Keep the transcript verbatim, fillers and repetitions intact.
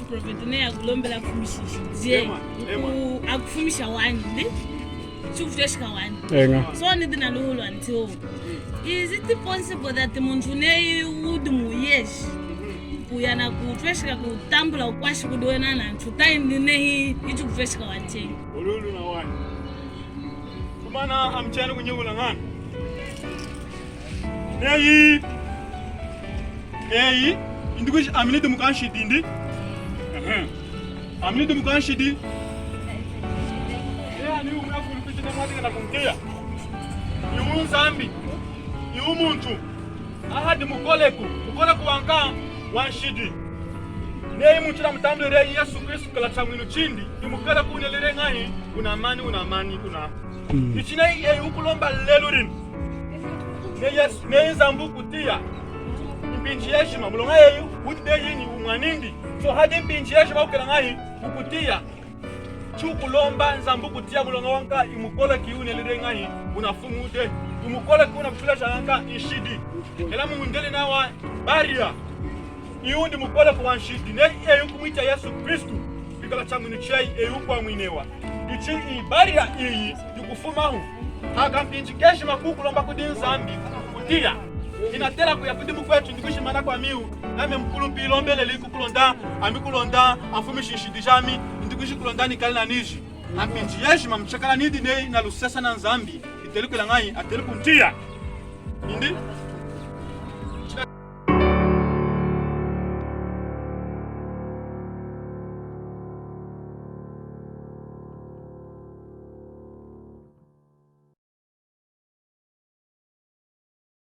Profeta neyi akulombela kufumisha nshidi jeyi. Ema, ema. Ku-, akufumisha wanyi, ndi? Chikutwesheka wanyi. Eña. So, nidi na luwi lwami nti, is it possible that muntu neyi wudi muyeji kuya nakutwesheka kutambula wukwashi kudi wena antu, tahindi nehi ichikutwesheka wanyi cheñi? Oluwi luna wanyi. Komana ami chayinu kunyihula ñana. Neyi, eyi, indi kwiji ami nidi mukwanshidi ndi. Ehe. Ami nidi mukwanshidi. Eyi, ami umwe afulu kwiji na mwadika na kuntiya. Iwu Nzambi. Iwu muntu. Ahadi mukoleku, mukoleku wanka wanshidi. Neyi muntu namutambwili Yesu Kristu kwikala chamwinu chindi, hi mukoleku wunelili ñahi, wunamani, wunamani, wuna. Mm. Ichi neyi eyi wukulomba lelu dinu. Neyi Yesu, neyi Nzambi wukutiya. Mpinji yejima, muloña eyi, wudi dehi ni wumwanindi. So hadi mpinji yejima wukela ñahi, wukutiya. Chiwukulomba Nzambi wukutiya muloña wanka hi mukoleku wunelili ñahi, wunafumi dehi. Hi mukoleku wunakukulejaña ñanka nshidi. Hela mundeli nawa barrier. Iwu wudi mukoleku wanshidi. Neyi eyi wukumwitiya Yesu Kristu kwikala chamwinu cheyi, eyi wukwamwinewa. Ichi hi barrier iyi yikufumahu. Aka mpinji kejima kukulomba kudi Nzambi kutiya. Inatela kuya kudi mukwetu ndi kwiji manakwami iwu, nami mukulumpi ilombeleli kukulonda, ami kulonda, afumishi nshidi jami, ndi kwiji kulonda nikali na niji. Mpinji yejima muchakala nidi neyi na lusesa na Nzambi, iteli kwila ñahi, ateli kuntiya. Indi,